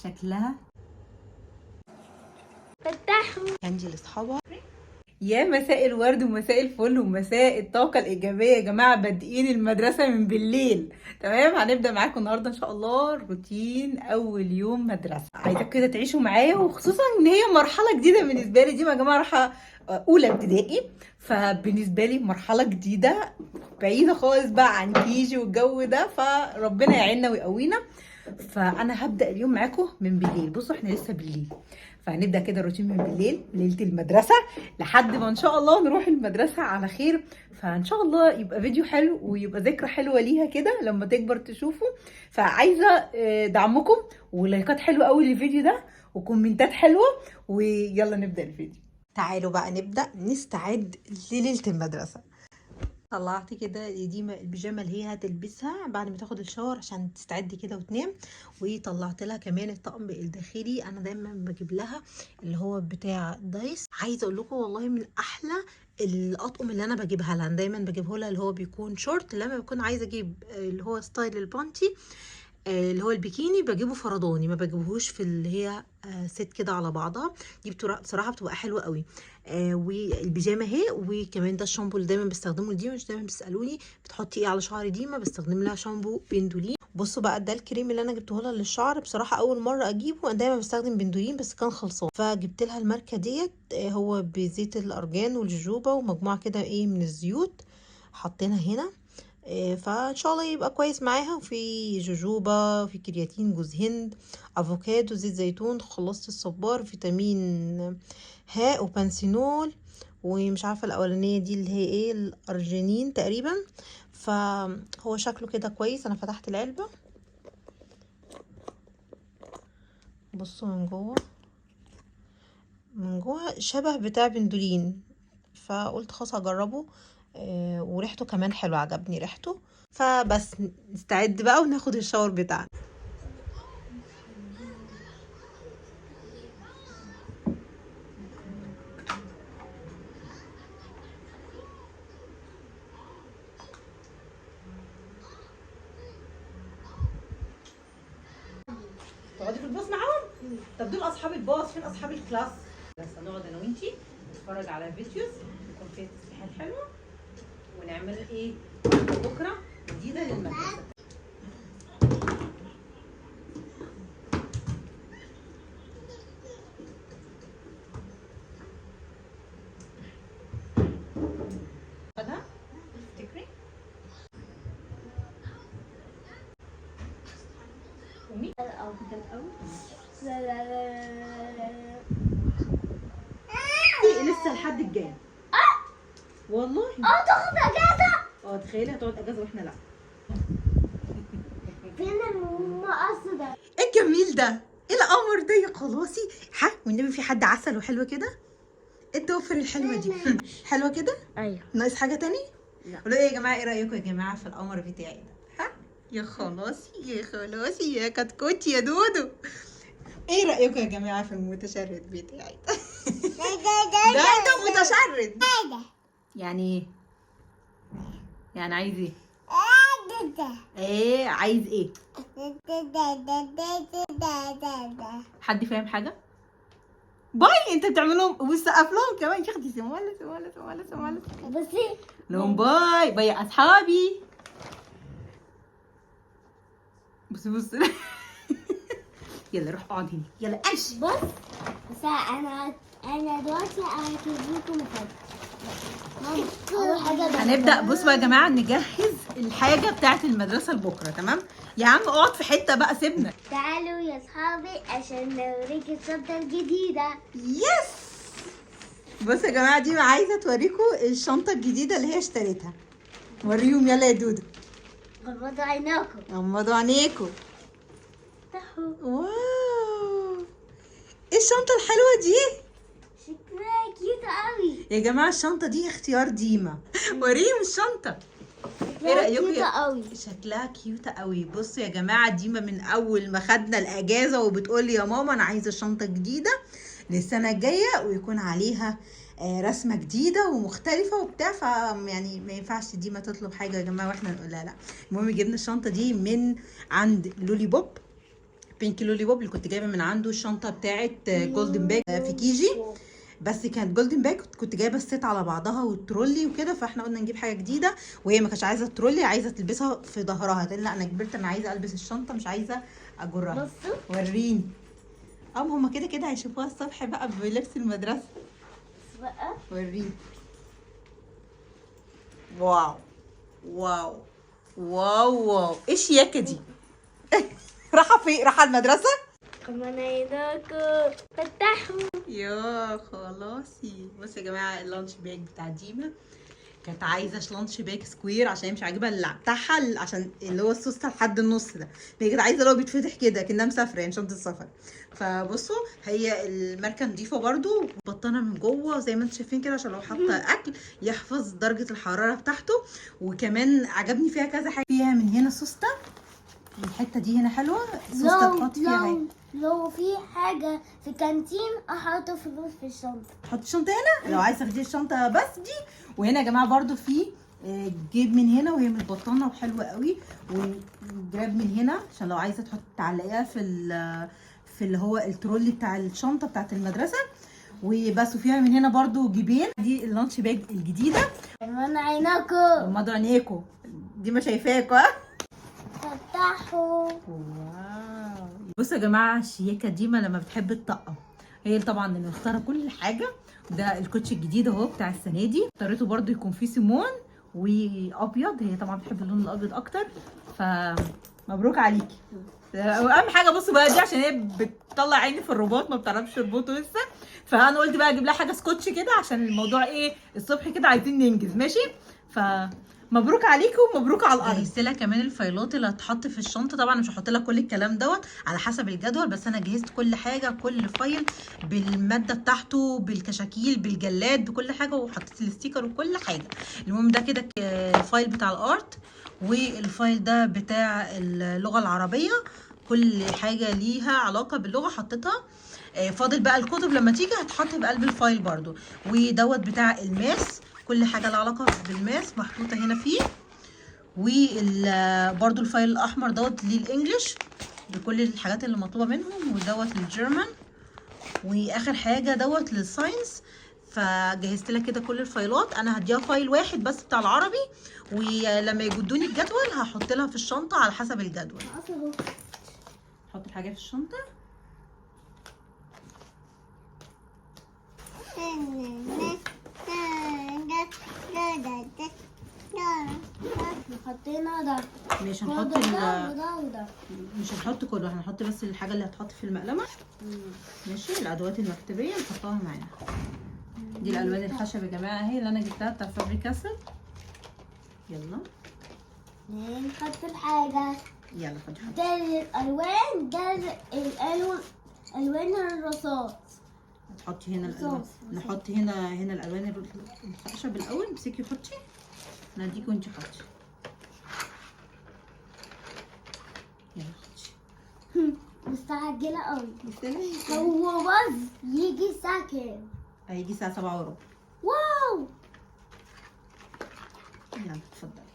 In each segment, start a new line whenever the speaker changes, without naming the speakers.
شكلها
فتحوا
كاندي لاصحابها. يا مساء الورد ومساء الفل ومساء الطاقة الإيجابية يا جماعة، بادئين المدرسة من بالليل. تمام، هنبدأ معاكم النهاردة إن شاء الله روتين أول يوم مدرسة. عايزاكم كده تعيشوا معايا، وخصوصا إن هي مرحلة جديدة بالنسبة لي. دي يا جماعة رايحة أولى ابتدائي، فبالنسبة لي مرحلة جديدة بعيدة خالص بقى عن كيجي والجو ده، فربنا يعيننا ويقوينا. فأنا هبدأ اليوم معاكم من بالليل. بصوا احنا لسه بالليل، فهنبدأ كده الروتين من بالليل ليلة المدرسة لحد ما ان شاء الله نروح المدرسة على خير. فان شاء الله يبقى فيديو حلو ويبقى ذكرى حلوة ليها كده لما تكبر تشوفه. فعايزة دعمكم ولايكات حلوة قوي للفيديو ده وكومنتات حلوة، ويلا نبدأ الفيديو. تعالوا بقى نبدأ نستعد لليلة المدرسة. طلعت كده ديما البيجامه اللي هي هتلبسها بعد ما تاخد الشاور عشان تستعد كده وتنام، وطلعت لها كمان الطقم الداخلي. انا دايما بجيب لها اللي هو بتاع دايس. عايزه اقول لكم والله من احلى الاطقم اللي انا بجيبها لها. انا دايما بجيبه لها اللي هو بيكون شورت. لما بكون عايزه اجيب اللي هو style البانتي اللي هو البيكيني بجيبه فرداني، ما بجيبهوش في اللي هي set كده على بعضها. دي بصراحة بتبقى حلوة قوي. والبيجامه اهي، وكمان ده الشامبو اللي دايما بستخدمه لديما. مش دايما بتسالوني بتحطي ايه على شعر ديما، بستخدم لها شامبو بندولين. بصوا بقى ده الكريم اللي انا جبته لها للشعر، بصراحة اول مرة اجيبه. انا دايما بستخدم بندولين بس كان خلصان، فجبت لها الماركة ديت. هو بزيت الارجان والجوجوبا ومجموعة كده ايه من الزيوت حطينا هنا. فان شاء الله يبقى كويس معاها. وفي جوجوبا، في كرياتين، جوز هند، افوكادو، زيت زيتون، خلاصة الصبار، فيتامين هاء، وبانسينول، ومش عارفه الاولانية دي اللي هي ايه، الارجينين تقريبا. فهو شكله كده كويس. انا فتحت العلبة، بصوا من جوه، من جوه شبه بتاع بندولين، فقلت خلاص هجربه. وريحته كمان حلوة، عجبني ريحته. فبس نستعد بقى وناخد الشاور بتاعنا. تقعدي في الباص معاهم؟ طب دول اصحاب الباص، فين اصحاب ال class؟ بس هنقعد انا وانتي نتفرج على videos يكون فيها تسريحات حلوة، ونعمل ايه بكره جديدة للمدرسة. خدها تفتكري؟ قومي.
الأول. لا لا لا لا لا.
لسه لحد الجاي. والله
تاخد اجازة.
تخيلي هتقعد اجازه واحنا لا.
فين المقص ده؟
ايه الجميل ده؟ ايه القمر ده يا خلاصي؟ ها والنبي في حد عسل وحلو كده؟ ايه الضوافر الحلوة دي؟ حلوة كده؟
ايوه.
ناقص حاجة تاني؟
لا.
قولوا ايه يا جماعة، ايه رايكم يا جماعة في القمر بتاعي ده؟ ها يا خلاصي يا خلاصي يا كتكوت يا دودو. ايه رايكم يا جماعة في المتشرد بتاعي ده؟ ده انت متشرد. يعني ايه؟ يعني عايز ايه؟ ايه عايز ايه؟ حد فاهم حاجة؟ باي انت بتعملهم وسقف لهم كمان. يا اختي سمالة سمالة سمالة سمالة.
بصي
لهم bye bye يا اصحابي. بص بص. يلا روح اقعد هنا، يلا امشي.
بص بس انا دلوقتي هجيب لكم مفاجأة. ماما اول حاجة
هنبدأ. بصوا يا جماعة نجهز الحاجة بتاعت المدرسة لبكرة. تمام يا عم اقعد في حتة بقى سيبنا.
تعالوا يا اصحابي عشان نوريك الشنطة الجديدة.
yes. بصوا يا جماعة دي عايزة توريكم الشنطة الجديدة اللي هي اشتريتها. وريهم يلا يا دودو.
غمضوا عيناكم.
غمضوا عينيكم.
افتحوا.
wow ايه الشنطة الحلوة دي؟
شكلها cute قوي.
يا جماعة الشنطة دي اختيار ديما. وريهم الشنطة. ايه رأيكم؟
cute قوي.
شكلها cute قوي. بصوا يا جماعة ديما من أول ما خدنا الأجازة وبتقول لي يا ماما أنا عايزة شنطة جديدة للسنة الجاية ويكون عليها رسمه جديدة ومختلفة وبتاع، ف يعني ما ينفعش ديما تطلب حاجة يا جماعة واحنا نقول لها لا. المهم جبنا الشنطة دي من عند لولي بوب، بينك لولي بوب، اللي كنت جايبه من عنده الشنطة بتاعه golden bag في KG، بس كانت golden bag كنت جايبه ال set على بعضها والترولي وكده، فاحنا قلنا نجيب حاجة جديدة، وهي ما كانتش عايزه الترولي، عايزه تلبسها في ظهرها، تقول لا انا كبرت، انا عايزه البس الشنطة مش عايزه اجرها.
بصوا
وريني. هما كده كده هيشوفوها الصبح بقى بلبس المدرسة.
بص بقى
وريني. wow wow wow wow، ايه الشياكه دي؟ راحة فين؟ راحة المدرسة؟
كمان عينكم فتحوا.
يا خلاصي. بصوا يا جماعة ال lunch bag بتاع ديما، كانت عايزه lunch bag square عشان هي مش عاجبها اللي بتاعها، عشان اللي هو السوسته لحد النص ده، هي كانت عايزه اللي هو بيتفتح كده كانها مسافرة يعني شنطه سفر. فبصوا هي الماركة نظيفة برده، بطانه من جوه زي ما انتم شايفين كده، عشان لو حاطه اكل يحفظ درجه الحرارة بتاعته. وكمان عجبني فيها كذا حاجة، فيها من هنا سوسته، الحتة دي هنا حلوة، سوسته
لو
تحط فيها حاجة.
لو في حاجة في كانتين احط فلوس في الشنطة.
تحط الشنطة هنا لو عايزه تاخدي الشنطة بس دي. وهنا يا جماعة برده في جيب من هنا وهي متبطنه وحلوه قوي، وجراب من هنا عشان لو عايزه تحط تعلقيها في اللي هو الترولي بتاع الشنطة بتاعت المدرسة وبس. وفيها من هنا برده جيبين. دي ال lunch bag الجديدة.
كمان عينكم
غمضوا عينيكم، دي ما شايفاكوا. ها
فتحوا.
wow. بصوا يا جماعة الشياكه ديما لما بتحب الطقم، هي طبعا اللي مختاره كل حاجة. ده الكوتش الجديد اهو بتاع السنة دي، اختارته برده يكون فيه سيمون وابيض، هي طبعا بتحب اللون الابيض اكتر، فمبروك عليكي. واهم حاجة بصوا بقى دي عشان هي بتطلع عيني في الرباط، ما بتعرفش تربطه لسه، فانا قلت بقى اجيب لها حاجة سكوتش كده عشان الموضوع ايه الصبح كده عايزين ننجز. ماشي، ف مبروك عليكم ومبروك على الارض. جهزت لها كمان الفايلات اللي هتحط في الشنطة، طبعا مش هحط لها كل الكلام دوت على حسب الجدول، بس انا جهزت كل حاجة، كل file بالماده بتاعته، بالكشاكيل، بالجلاد، بكل حاجة، وحطيت ال sticker وكل حاجة. المهم ده كده ال file بتاع ال art، وال file ده بتاع اللغة العربية، كل حاجة ليها علاقة باللغة حطيتها. فاضل بقى الكتب لما تيجي هتحط في قلب ال file برضو. ودوت بتاع ال math، كل حاجة لها علاقة بال math محطوطة هنا فيه. وبرده ال file الاحمر دوت لل English بكل الحاجات اللي مطلوبه منهم، ودوت لل German، واخر حاجة دوت لل science. فجهزت لها كده كل الفايلات. انا هديها file واحد بس بتاع العربي، ولما يجدوني الجدول هحط لها في الشنطة على حسب الجدول. حط الحاجة في الشنطة.
حطينا ده.
مش هنحط
ده وده وده.
مش هنحط كله، هنحط بس الحاجة اللي هتحط في المقلمه. ماشي، الادوات المكتبيه نحطها معانا. دي الالوان الخشب يا جماعة اهي اللي انا جبتها بتاع Faber-Castell. يلا
نحط الحاجة.
يلا خدي حطي.
ده الالوان، ده الالوان، الوان الرصاص.
تحطي هنا الالوان، نحط هنا الالوان الخشب الاول. امسكي حطي، انا هديكي وانتي حطي. يلا حطي.
مستعجلة قوي. هو بس يجي الساعة كام؟
هيجي الساعة 7:15.
wow.
يلا اتفضلي.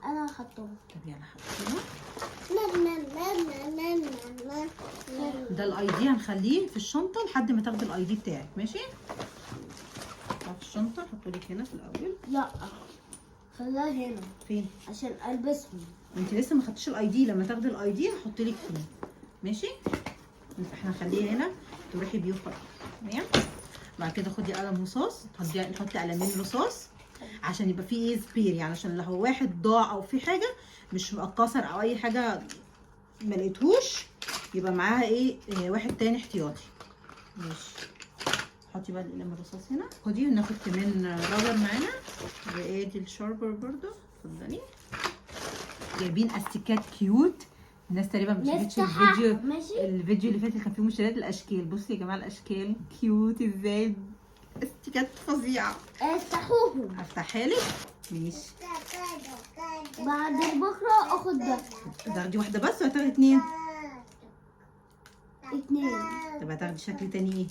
انا هحطهم.
طب يلا حطيهم.
لا.
ده ال ID هنخليه في الشنطة لحد ما تاخدي ال ID بتاعك، ماشي؟ حطها في الشنطة، حطولك هنا في الاول.
لا خليها هنا.
فين؟
عشان البسهم.
انت لسه ما خدتيش ال ID، لما تاخدي ال ID هحط لك فيه، ماشي؟ احنا هنخليه هنا تروحي بيه وخلاص، تمام؟ بعد كده خدي قلم رصاص، نحط قلمين رصاص عشان يبقى فيه ايه spare، يعني عشان لو واحد ضاع او في حاجة مش اتكسر او اي حاجة ما لقيتهوش يبقى معاها ايه، واحد تاني احتياطي. ماشي، حطي بقى القلم الرصاص هنا. خدي، وناخد كمان rubber معانا، وادي ال sharpener برده. اتفضلي. جايبين استيكات cute، الناس تقريبا ما شافتش الفيديو.
ماشي.
الفيديو اللي فات كان فيه مشتريات الاشكال. بصي يا جماعة الاشكال cute ازاي، استيكات فظيعة.
افتحوهم.
افتحها لك. ماشي.
بعد بكره اخد ده.
تاخدي واحدة بس ولا تاخدي اتنين؟
اتنين.
طب هتاخدي شكل تاني ايه؟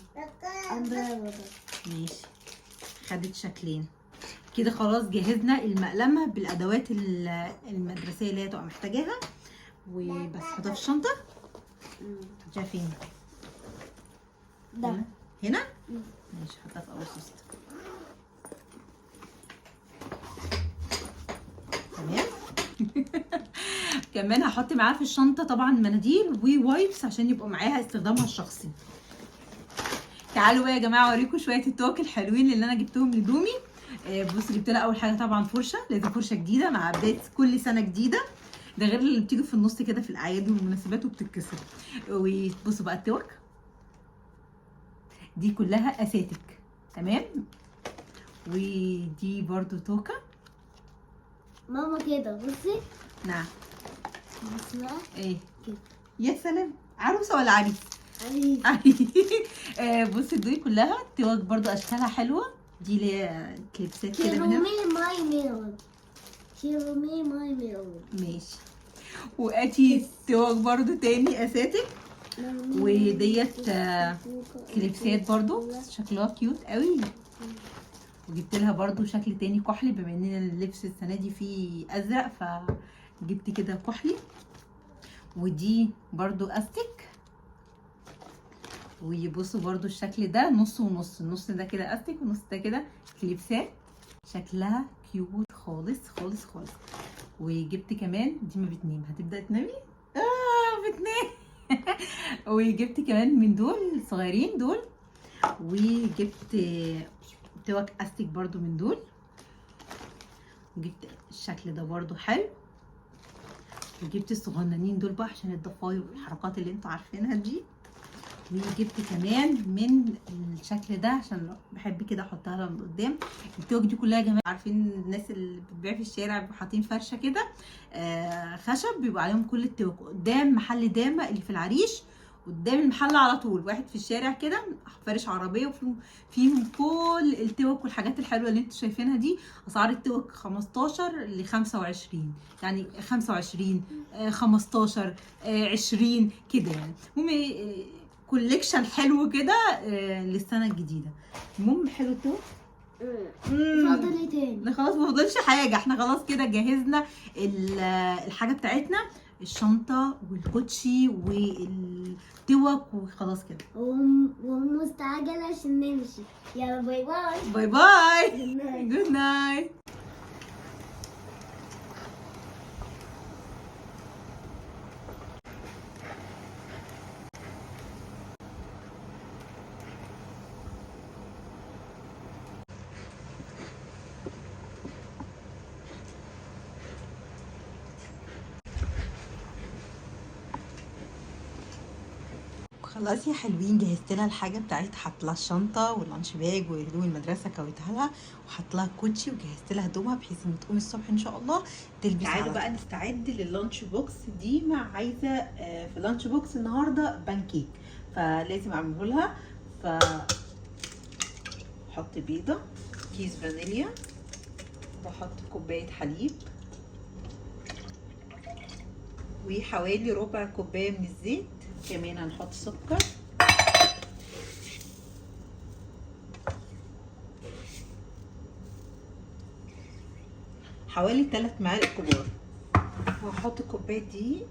umbrella.
ماشي، خدت شكلين كده. خلاص جهزنا المقلمه بالادوات المدرسية اللي هي تبقى محتاجاها. وبس حطها في الشنطة. حطيها فين؟
ده.
هنا؟ هنا؟ ماشي، حطها في اول سوست. تمام. كمان هحط معاها في الشنطة طبعا مناديل و wipes عشان يبقوا معاها استخدامها الشخصي. تعالوا بقى يا جماعة اوريكم شوية التوك الحلوين اللي انا جبتهم لدومي. بصوا، جبت لها اول حاجة طبعا فرشه، لازم فرشه جديدة مع بداية كل سنة جديدة، ده غير اللي بتيجي في النص كده في الاعياد والمناسبات وبتتكسر. وبصوا بقى التوك دي كلها اساتك، تمام. ودي برضو توكه.
ماما كده بصي.
نعم.
بصي بقى.
ايه؟
كده.
يا سلام، عروسه ولا عريس؟
عريس.
بصي دي كلها توك برضو اشكالها حلوة، دي اللي هي كليبسات كده من هنا.
show me my mirror. show me my mirror.
ماشي. واتي توك برضو تاني اساتك، وديت كليبسات برضو شكلها cute قوي. وجبت لها برضو شكل تاني كحلي، بما اننا اللبس السنة دي فيه ازرق فجبت كده كحلي. ودي برضو استك. ويبصوا برضو الشكل ده نص ونص، النص ده كده استك والنص ده كده كليبسات، شكلها cute خالص خالص خالص. وجبت كمان دي ما بتنام، هتبدا تنامي؟ بتنام. وجبت كمان من دول صغيرين دول. وجبت توك استك برضو من دول. وجبت الشكل ده برضو حلو. وجبت الصغننين دول بقى عشان الضفاير والحركات اللي انتوا عارفينها دي. وجبت كمان من الشكل ده عشان بحب كده احطها لها من قدام. التوك دي كلها يا جماعة، عارفين الناس اللي بتبيع في الشارع بيبقوا حاطين فرشه كده خشب، بيبقى عليهم كل التوك قدام محل داما اللي في العريش، قدام المحل على طول، واحد في الشارع كده فارش عربية وفيهم كل التوك والحاجات الحلوة اللي انتوا شايفينها دي. اسعار التوك 15 ل 25، يعني 25، 15، 20 كده يعني. المهم collection حلو كده للسنة الجديدة. المهم حلو التوك.
فاضل ايه تاني؟
خلاص ما فاضلش حاجة، احنا خلاص كده جهزنا الحاجة بتاعتنا، الشنطة والكوتشي والتوك وخلاص كده.
ومستعجله عشان نمشي. يلا bye bye.
bye bye.
Good night.
Good night. خلاص يا حلوين، جهزت لها الحاجة بتاعتها، حط لها الشنطة وال lunch bag وهدوم المدرسة كويتها لها، وحط لها كوتشي، وجهزت لها هدومها بحيث ان تقوم الصبح ان شاء الله تلبس. تعالوا بقى نستعد لل lunch box. ديما عايزه في ال lunch box النهارده بانكيك، فلازم اعمله لها. ف احط بيضة، كيس فانيليا، واحط كوباية حليب، وحوالي ربع كوباية من الزيت. كمان هنحط سكر، حوالي 3 معالق كبار. وهحط كوباية دقيق،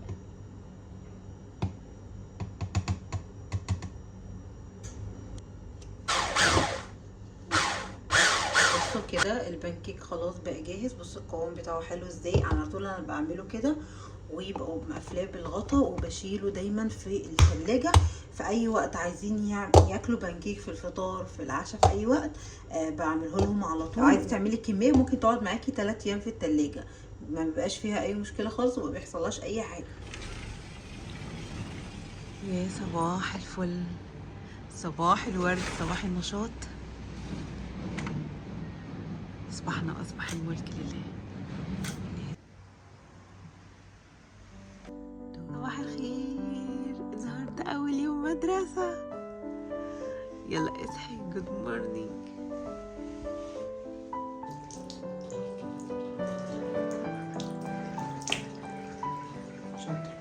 بصوا كده البانكيك خلاص بقى جاهز. بصوا القوام بتاعه حلو ازاي. على طول انا بعمله كده ويبقوا مقفلاه بالغطا، وبشيله دايما في الثلاجة في اي وقت عايزين ياكلوا بانكيك، في الفطار في العشاء في اي وقت، بعمله لهم على طول. عايزه تعملي كمية ممكن تقعد معاكي 3 ايام في الثلاجة، ما بيبقاش فيها اي مشكلة خالص وما بيحصلهاش اي حاجة. يا صباح الفل، صباح الورد، صباح النشاط. اصبحنا اصبح الملك لله. صباح الخير، النهارده اول يوم مدرسة. يلا اصحي، good morning. شاطر.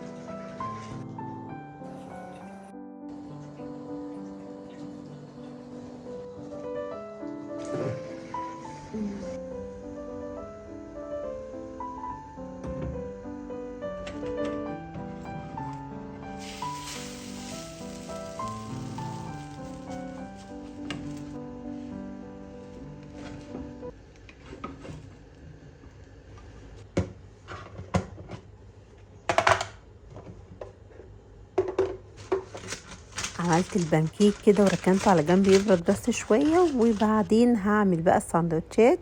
عملت البانكيك كده وركنته على جنب يبرد بس شوية، وبعدين هعمل بقى السندوتشات.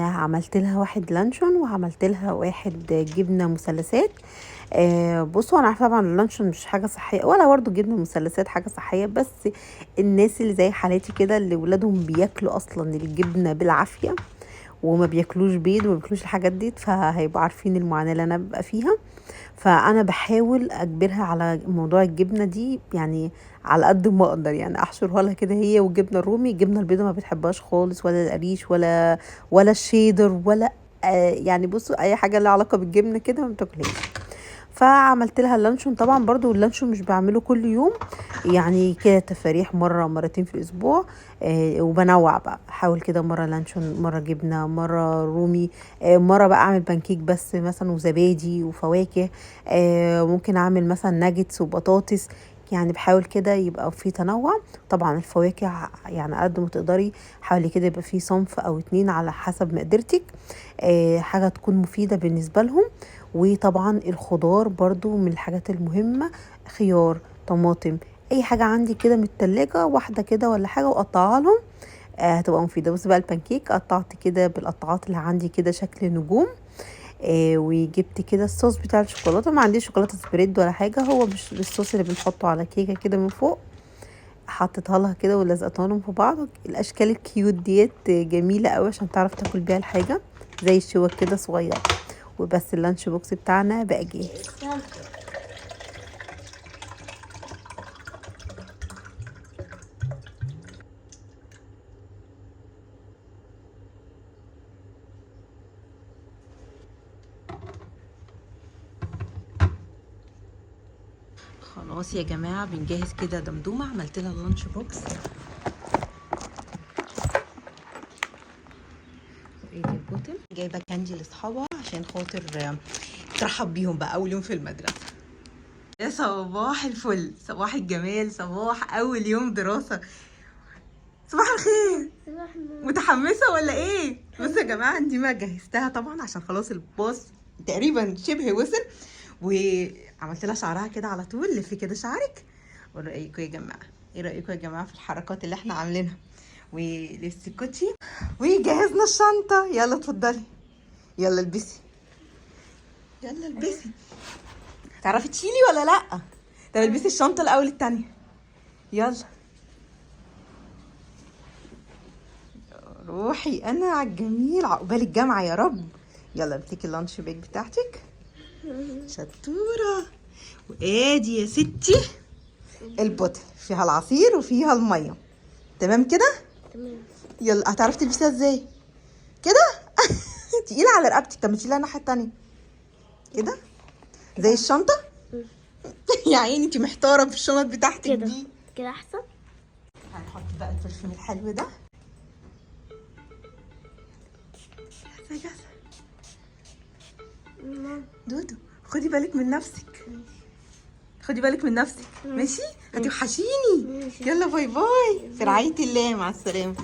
عملت لها واحد لانشون وعملت لها واحد جبنة مثلثات. بصوا انا عارفه طبعا اللانشون مش حاجة صحية، ولا برضه جبنه مثلثات حاجة صحية، بس الناس اللي زي حالاتي كده اللي ولادهم بياكلوا اصلا الجبنة بالعافية وما بياكلوش بيض وما بياكلوش الحاجات دي، فهيبقوا عارفين المعاناة اللي انا ببقى فيها. فانا بحاول اجبرها على موضوع الجبنة دي يعني على قد ما اقدر، يعني احشرها لها كده هي والجبنه الرومي. الجبنة البيضاء ما بتحبهاش خالص، ولا القريش ولا الشيدر ولا يعني بصوا اي حاجة لها علاقة بالجبنه كده ما بتاكلهاش. فعملت لها اللانشون. طبعا برضو اللانشون مش بعمله كل يوم، يعني كده تفاريح مرة مرتين في الأسبوع. وبنوع بقى، احاول كده مرة لانشون، مرة جبنة، مرة رومي، مرة بقى أعمل بانكيك بس مثلا وزبادي وفواكه، ممكن أعمل مثلا ناجتس وبطاطس. يعني بحاول كده يبقى في تنوع. طبعا الفواكه يعني قد ما تقدري حاولي كده يبقى في صنف او اتنين على حسب مقدرتك، حاجة تكون مفيدة بالنسبة لهم. وطبعا الخضار برضو من الحاجات المهمة، خيار، طماطم، اي حاجة عندي كده من التلاجة واحدة كده ولا حاجة وقطعها لهم، هتبقى مفيدة. بص بقى البانكيك قطعت كده بالقطعات اللي عندي كده شكل نجوم، وجبت كده الصوص بتاع الشوكولاتة. ما عنديش شوكولاتة spread ولا حاجة، هو مش الصوص اللي بنحطه على كيكة كده من فوق، حطيتها لها كده ولزقتها لهم في بعض. الاشكال ال cute ديت جميلة قوي عشان تعرف تاكل بيها الحاجة زي الشوك كده صغيرة. وبس ال lunch box بتاعنا بقى جاهز. خلاص يا جماعة بنجهز كده دمدومة، عملت لها ال lunch box. وايدي ال bottle، جايبة candy لاصحابها عشان خاطر ترحب بيهم بقى اول يوم في المدرسة. يا صباح الفل، صباح الجمال، صباح اول يوم دراسة. صباح الخير.
صباح النور.
متحمسة ولا ايه؟ بصوا يا جماعة دي ما جهزتها طبعا عشان خلاص الباص تقريبا شبه وصل، وعملت لها شعرها كده على طول. لفي كده شعرك. وايه رايكم يا جماعة؟ ايه رايكم يا جماعة في الحركات اللي احنا عاملينها؟ ولبس الكوتشي وجهزنا الشنطة. يلا اتفضلي، يلا البسي، يلا البسي. هتعرفي تشيلي ولا لا؟ طب البسي الشنطة الاول التانية. يلا روحي انا على الجميل، عقبال الجامعة يا رب. يلا امسكي ال lunch bag بتاعتك، شطوره. وادي يا ستي ال bottle، فيها العصير وفيها المية. تمام كده؟
تمام.
يلا هتعرفي تلبسيها ازاي كده؟ تقيلة على رقبتك. طب ما تشيليها الناحية التانية كده زي الشنطة. يا عيني انت محتارة في الشنط بتاعتك
كده
دي.
كده احسن.
هنحط بقى ال perfume الحلو ده. جاهزة جاهزة. دودو خدي بالك من نفسك، خدي بالك من نفسك. ماشي، هتوحشيني.
ماشي.
يلا bye bye، في رعاية الله، مع السلامة.